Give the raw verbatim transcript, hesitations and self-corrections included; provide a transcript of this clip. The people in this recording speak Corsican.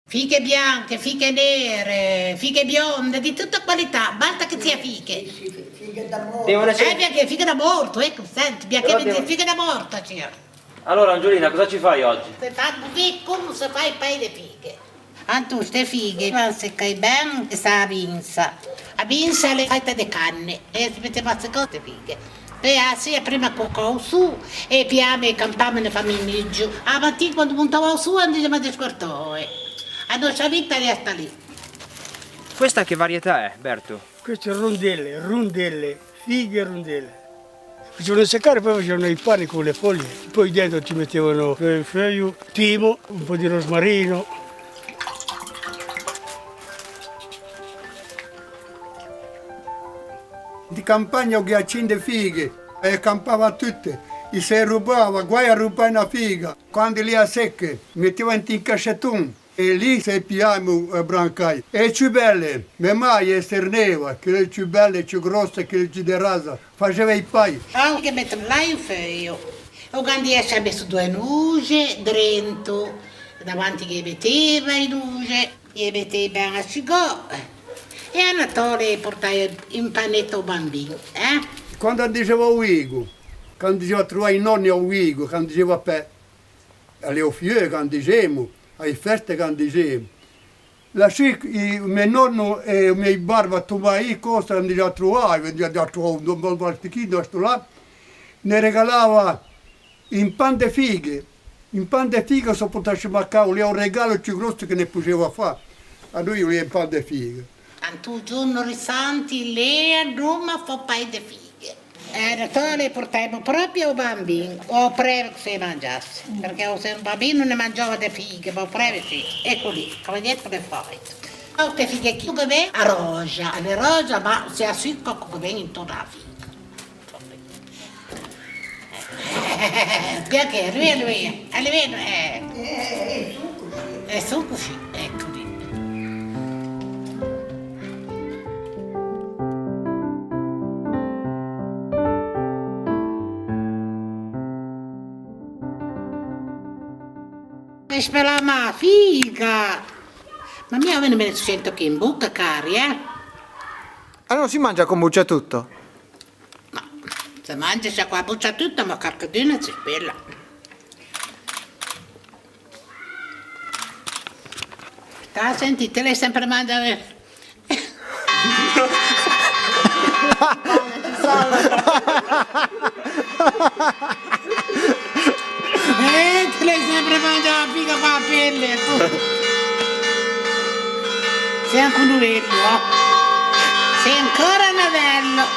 Fighe bianche, fighe nere, fighe bionde, di tutta qualità, basta chì sia fighe. Sì, sì, fighe da mortu. Devono essere... Eh, perchè fighe da mortu, eccu, senti, perchè... Però mi devo... fighe da mortu, signora. Allora, Angiolina, cosa ci fai oggi? Si fà cusì, cumu si fà i pai di fighe. Antù, ste fighe, quandu si coglie bè, si fà a pinza. A pinza hè fatta di canne, è si metteva à secà ste fighe. Pè, ah, sì, a prima cocca sù, è piame campame ne fame in mezzu. A matina quandu puntava sù, andavame à squartà. A nostra vita era sta lì. Questa che varietà è, Berto? Queste rundelle, rundelle, fighe rundelle. Facevano seccare, poi facevano i pani con le foglie, poi dentro ci mettevano feuille, feuille, timo, un po' di rosmarino. In campagna u ghjacin di fighe, è campava tutte, è si rubava, guai à rubà una figa. Quandu l'era secche, metteva in un cascettun. È lì si pigliavanu à brancai. È e ciù belle, me maie e sterneva, chì e ciù belle, e ciù grosse, chì e ciù di rasa, faceva i pai. Ancu metteva là u feuille, o quandu ci avia messu duie nuce drentu, davanti chì metteva e nuce, è metteva à secà, è à Natale purtava in panetta à u bambinu, eh? Quandu andava à u vicu, quandu andava à truvà i nonni à u vicu, quandu andava à pè, à l'Orfeuille, quandu dicemu, à e feste, quandu dicemu. Là sì, i, me nonnu è i me barba, tù vai, cosa, andava à truvà, andava à truvà un, un bastichinu, stu là, ne regalava un pan di fighe, un pan di fighe, s'o pudesse mancà, l'era u regalu più grossu chì ne pudeva fà. À noi l'era un pan di fighe. Antù, u ghjornu di Santi, l'era, nò, ma fà pai di fighe. Eh, à Natale purtemu propiu à u bambinu, à u prete chì si manghjassi, perchè s'è un bambinu ne manghjava di fighe, ma à u prete sì. Eccu lì, cavaliettu di faitu. Tutte fighe chì, cumu vè, a rosa, a rosa, ma si assicca cumu vè intornu à a figa. Perchè, lui, lui, lui, eh. Eh, eh, sò cusì. Eh, sò cusì, eccu lì. È spelama a figa! Ma mì, mi ne sentu chì in bucca, cari, eh? Allora si manghja cù a buccia tuttu? Ma si manghja, s'è cù a buccia tuttu, ma qualchiduna si spela. Tà, senti, tè l'hai sempre manghjata, eh? Eh, tè l'hai sempre manghjata, figa, cù a pelle, tù. Sì ancu novellu, eh? Sì ancora novellu.